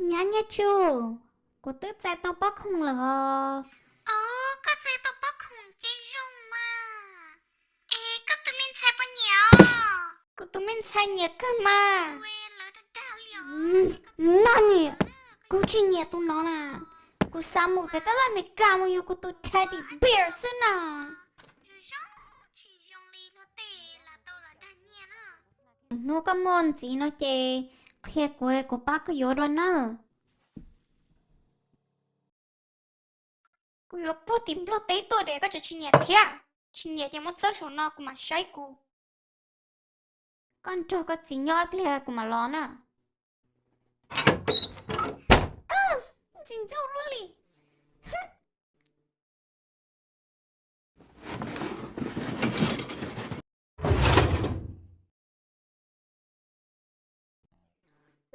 Nyab Nyiaj Tsu, kuv twb txais tau pob khoom lawm os. Os, koj txais tau pob khoom ces zoo mas. Es koj tus me ntxhais puas nyiam os? Kuv tus me ntxhais nyiam kawg mas. Noj nyiam, kuv tsis nyiam tus no na. Kuv xav mus pem tab laj Meskas mus yuav kuv tus teddy bear xwb na. Hnub koj muaj ntxiv no ces qhia kuv, kuv pab koj yuav dua nawb. Kuv yuav puag tim Nplog teb tuaj es koj tseem tsis nyiam thiab. Tsis nyiam ces muab txawb saum no kuv mam saib kuv. Koj nrog koj txiv nyob ib pliag kuv mam los na. Ntxim ntxub luaj li.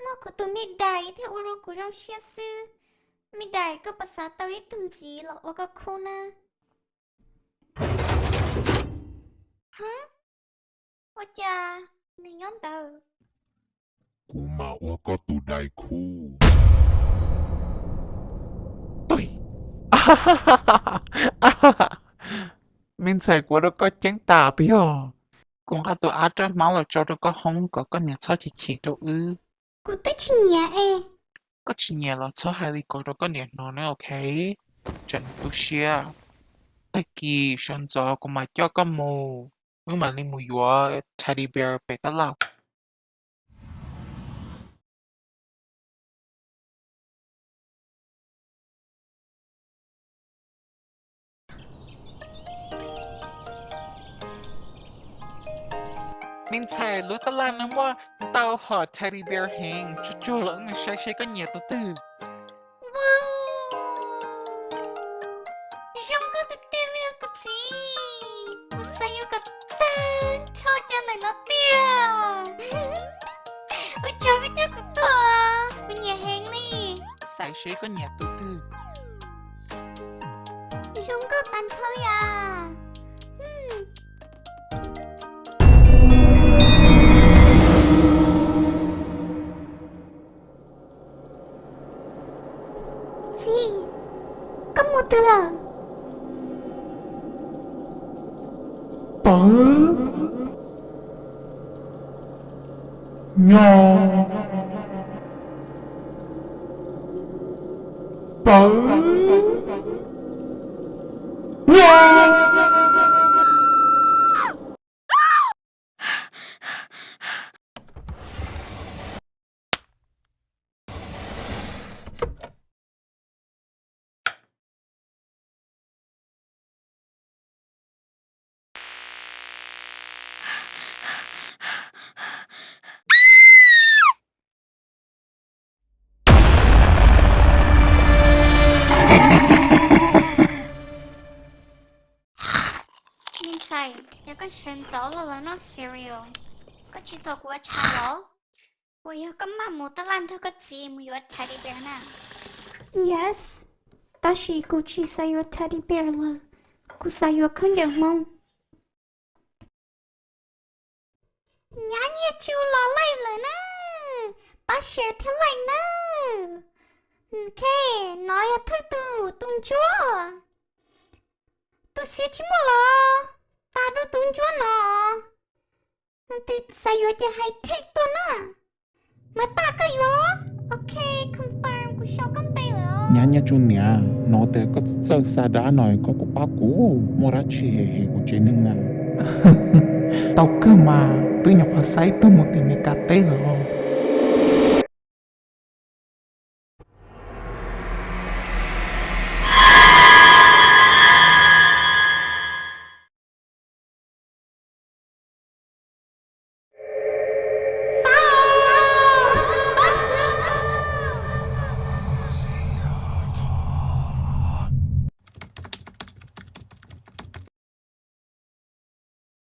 Muaj kuv tus me dais thiaj ua rau kuv zoo siab xwb. Me dais, koj puas xav tau ib tug ntxiv los ua koj khub na? Ua cas nws nyob ntawd? Kuv mam ua koj tus dais khub. Me ntxhais, kuv ua rau koj ceeb tas pes yog. Kuv nqa tus av roj hmab los tso rau koj hoob kom koj niam txhob chim chim rau wb. Kuv twb tsis nyiam es. Koj tsis nyiam los txhob hais li ko rau koj niam hnov na, ok? Tsam nws tu siab. Tag kis sawv ntxov kuv mam coj koj mus, wb mam li mus yuav teddy bear pem tab laj. Me ntxhais, lub tab laj no muaj ntau hom teddy bear heev, tsuag tsuag los wb mus saib seb koj nyiam tus twg. Zoo nkauj tiag tiag li kuv txiv, kuv xav yuav kom tag nrho cov ntawm no tiag. Ua tsaug koj coj kuv tuaj, kuv nyiam heev li. Xav seb koj nyiam tus twg. Zoo nkauj tag nrho li as. Txiv, koj mus twg lawm? Pawv, nyob. Pawv, nyob. Me ntxhais, yog koj sawv ntxov los los noj cereal, koj tsis tau kuv ua tshais los? Puas yog koj maj mus tab laj nrog koj txiv mus yuav teddy bear na? Yes, tab sis kuv tsis xav yuav teddy bear lawm, kuv xav yuav khaub ncaws Hmoob. Nyab Nyiaj Tsu los laij lawm na, pab share thiab like na. Ok, no yog thawj tus, tus ntsuab. Tus xiav tsis muaj los, tas dua tus ntsuab no. Tus xav yuav ces hais text tuaj na. Mas tas koj yuav. Ok, confirm, kuv sau koj npe lawm. Nyab Nyiaj Tsu niam, hnov tias koj txawj xa dab no, koj kuj pab kuv, muaj dab tsi hem hem kuv tsev neeg na. Tau kawg mas, twb nyuam qhuav xa ib tug mus tim Meskas teb lawm.